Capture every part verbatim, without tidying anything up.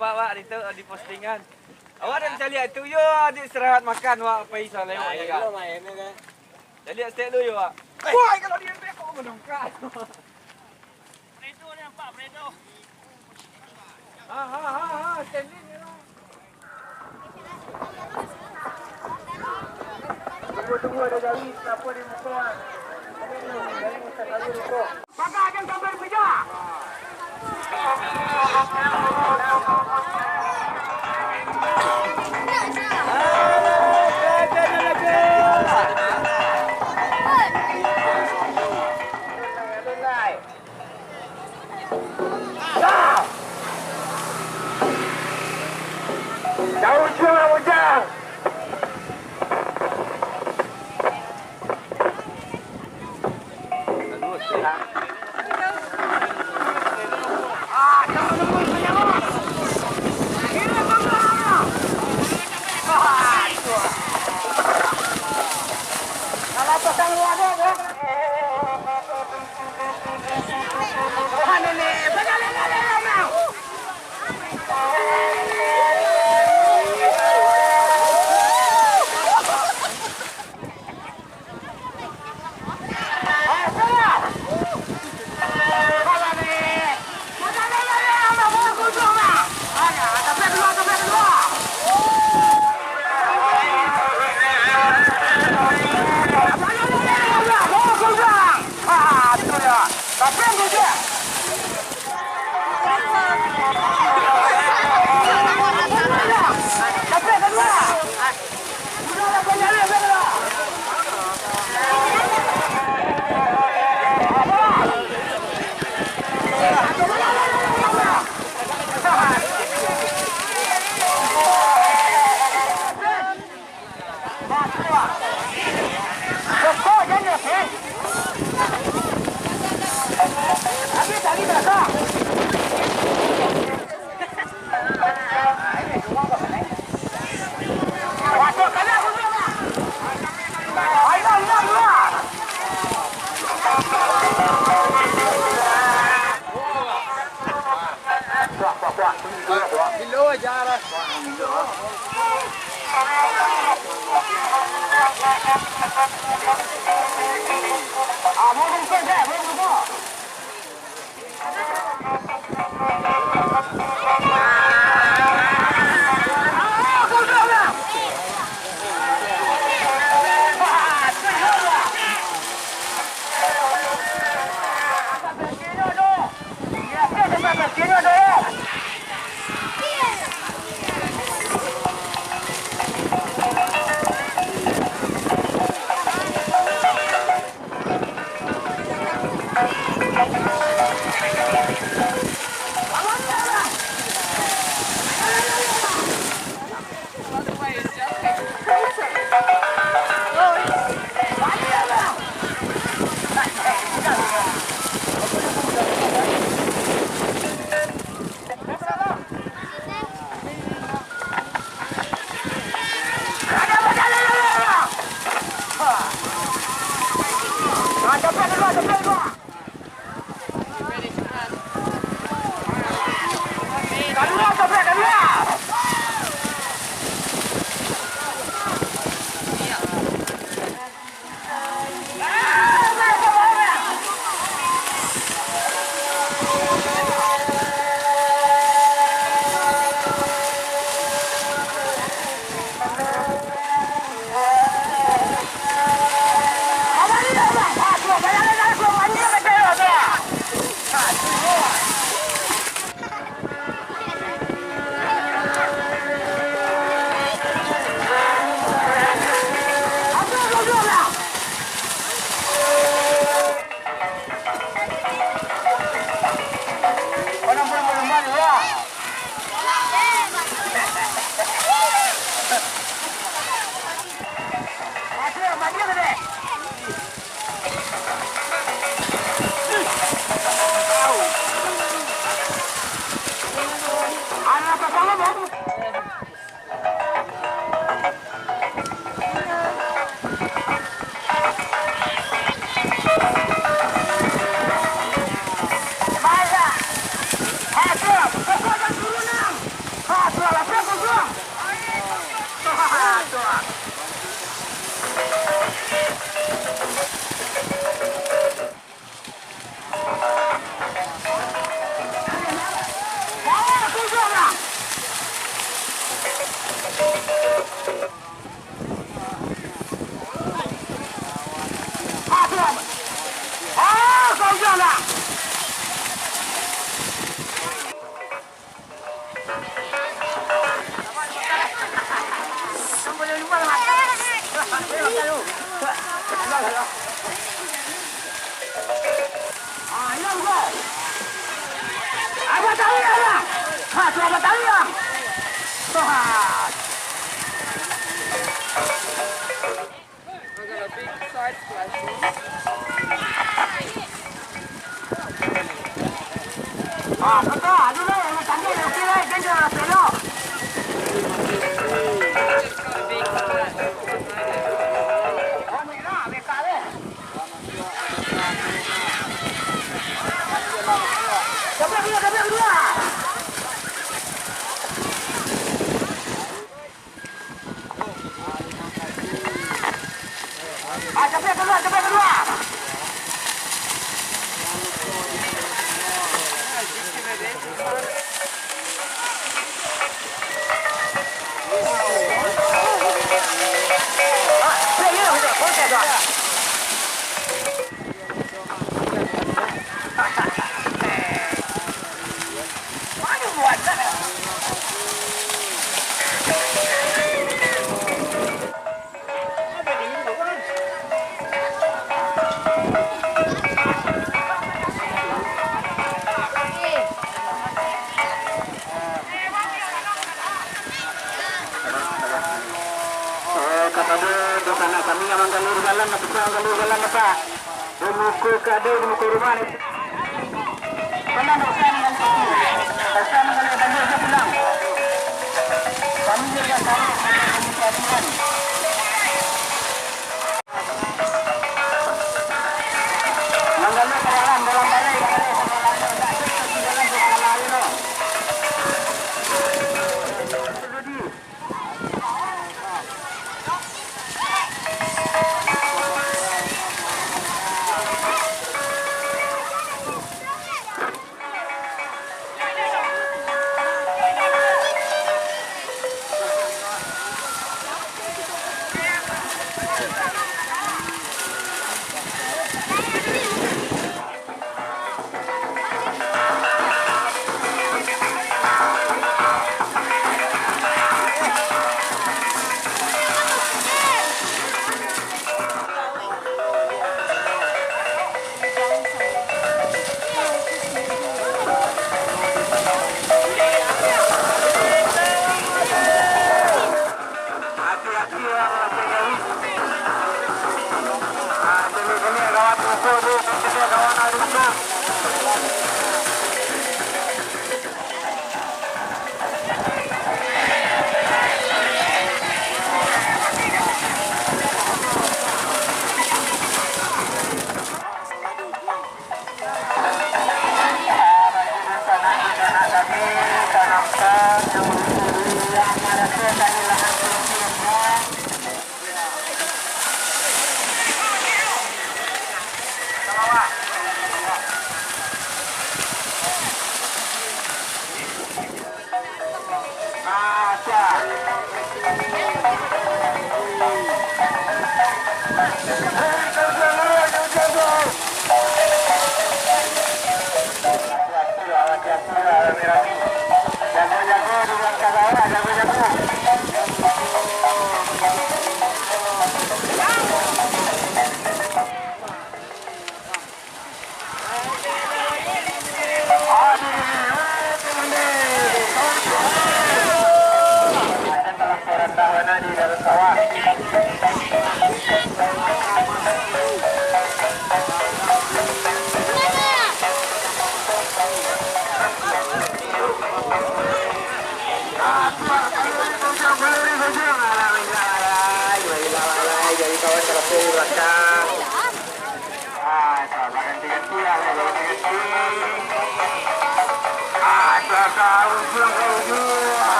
Pak, Pak, di tu, di postingan. Awak dah caliak tu, yo, adik istirahat makan, Wak, pai salewat. Nah, yo, kan? Caliak stek tu, yo, Wak. Wah, kalau dia stek, kok menungkak? Fredo ni nampak, Fredo. Ha, ha, ha, ha, standing ni lah. Tunggu, tunggu, ada garis, siapa di muka? Ada tu, garis, ada garis tu. Pakai aja sampai pijak. Dah! Dah ujung lah, Ujang! Ah, iyo, Bang. Abang tahu, Bang? Ha, tu Abang tahu, Bang? Wah. Ah, capek keluar, capek keluar. Eh, kapado dunsanak kami yang manggalua jalan, bisa manggalua jalan, Bapak. Di muko kadai, di muko rumah ni. Tenang, Bapak, dengan kopi. Bapak manggalua jalan, dia pulang. Kami juga sama, sama dengan aturan. Manggalua ka dalam, dalam balai, dalam balai, dalam balai, dalam balai.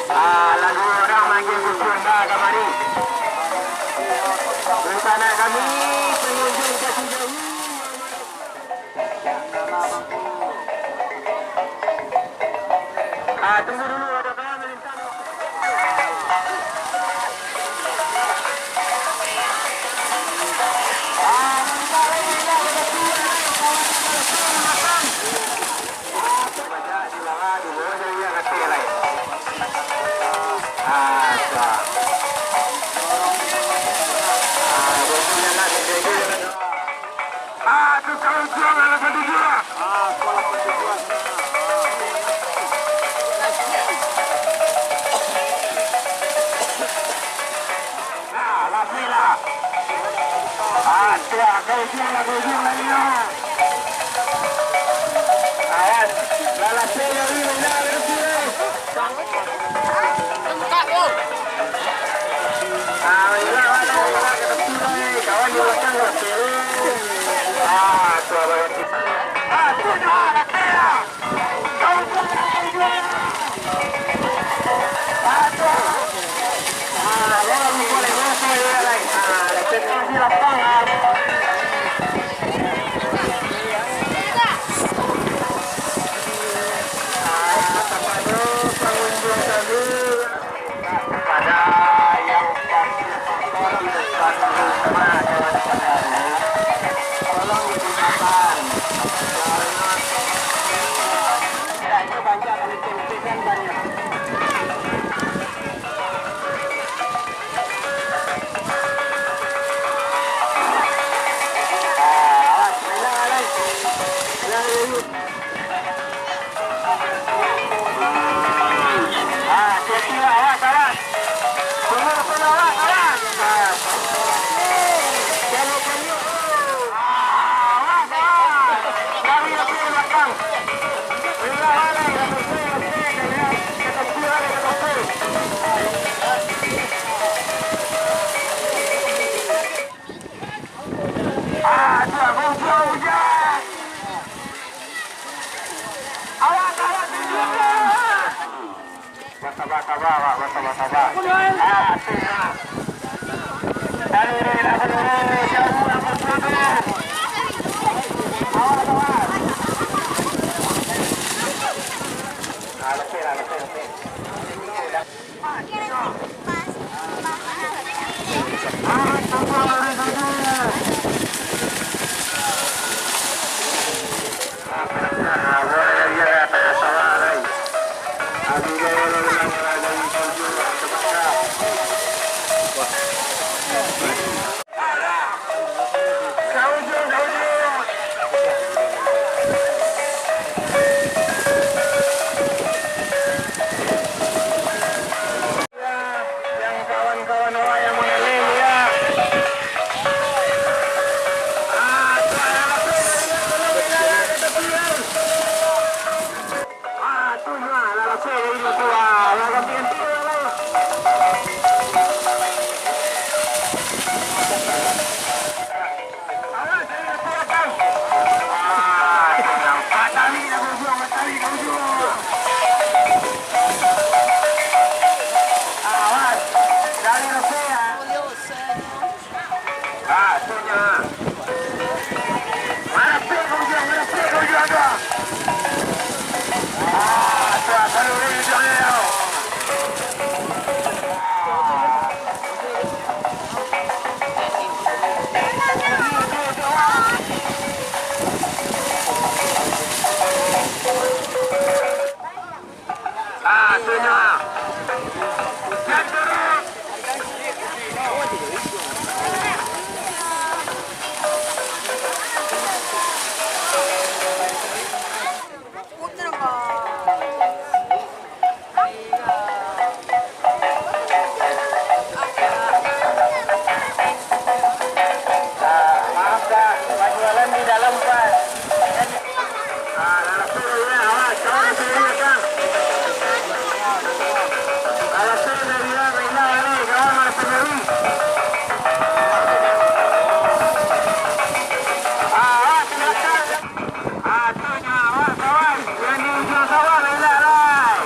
Ah, lagu urang manggil Gusti Allah kamari. Rencana kami, pengunjung ka Cidahu. Ah, tunggu dulu, ada kawan melintas. Nah, lapeh lah. Ah, tuah, ka ujuang lah, ka ujuang lah, inyo. Awas, lah lapeh lah, ui, lah, lah, lah, lah. Ah, lah, lah, lah, lah, lah, lah, lah. Kawan di balakang lapeh, ui. Ah, tuah, bagus. Ah, tuah, lapeh lah. Kepada yang partisipasi di depan rumah dewan pengawas, tolong digunakan. Soalnya, tidaknya banyak, kami cancingkan banyak. Ah, awas, awas, awas. Ah, hati-hati lah, awas, awas. Tunggu, tunggu, awas, awas. Ah. Jalur penyuh. Ah, awas, awas. Dari, dari belakang. Tinggal, tinggal, tinggal, tinggal, tinggal. Ah, tu lah, bujang, bujang. Awas, awas, bujang. Basabar, sabar, awak, basabar, sabar. Ah, tu lah. Tarik, tarik, tarik, tarik, jauah, jauah, jauah. Awas, awas. Ah, letih lah, letih, letih. Yang kawan-kawan awak yang mangalih, ya. Ah, tu lah, lah, lah, lah, lah, lah, lah, lah. Ah, tu lah, lah, lah, tu, lah, tu, lah, lah, ganti-ganti, lah, lah. Awas, dari depan datang. Ah, nampak tarik dah ujung, tarik dah ujung. Awas, dari depan, ya. Ah, tu nya. Marapek ka ujuang, marapek ka ujuang tu. Ah, tu lah, saluruih ujuang dia tu. Ah, tu nya. Yang turun. Ah, maaf, Kak. Pajualan di dalam, Kak. Ah, langsung dari, awas, kawan, langsung dari, Kak. Langsung dari, ya, Rina, ini, kawan, langsung dari. Ah, awas, silakan. Ah, tu nyo, awas, awas. Yang di ujung sawah, elak lai.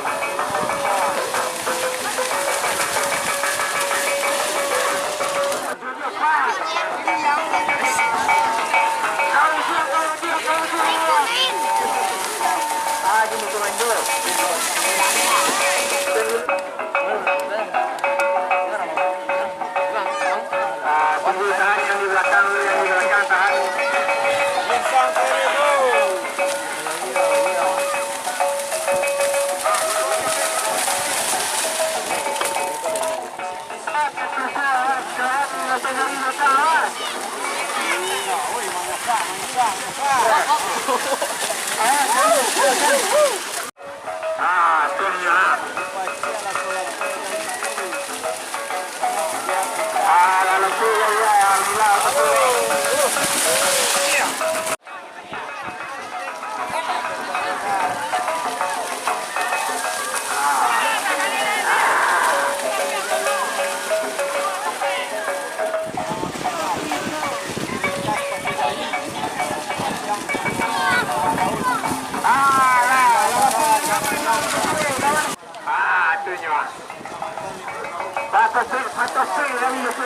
Ah, gini, komando. Ah, tunggu, tahan yang di belakang dulu, yang di belakang, tahan. Ah, tu nyo. Patah sik, patah sik dari itu.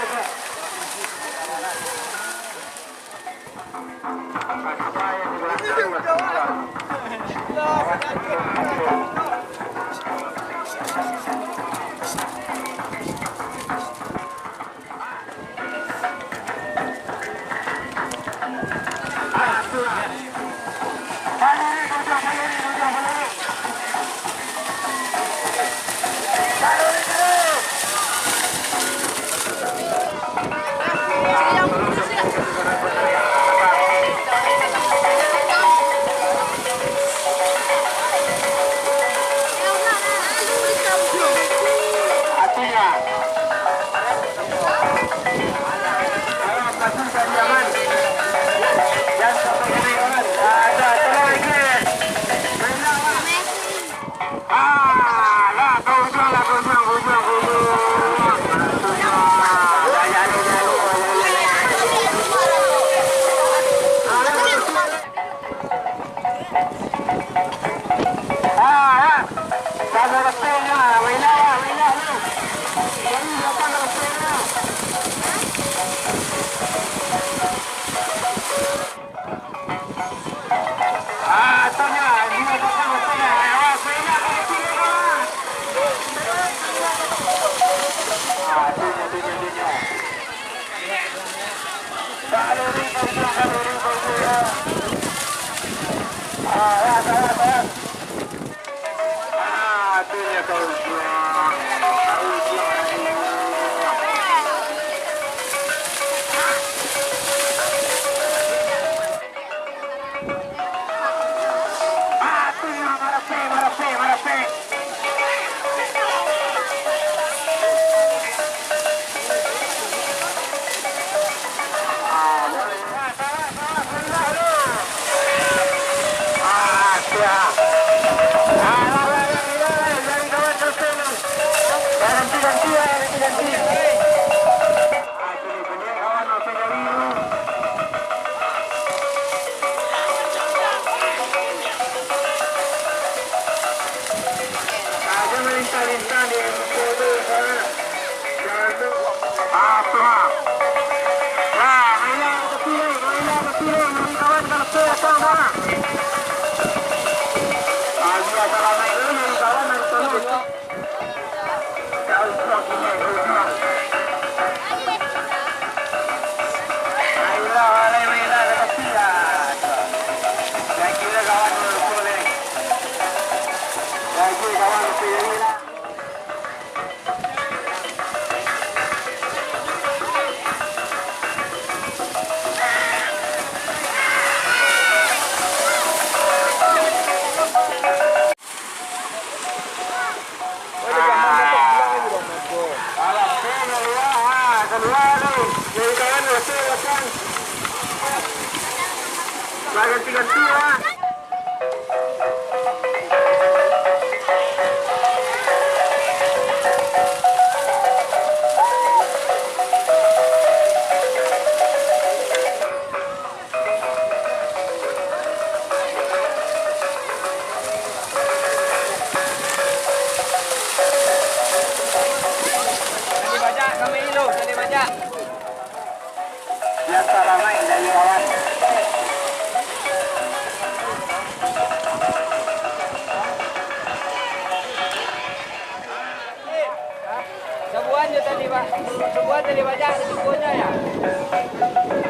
Lah ganti-ganti lah. Cari bajak kami lu, cari bajak. Biasalah main dari kawan. Sabuan je tadi, Pak. Sabuan tadi bajak, sabuan je, ya.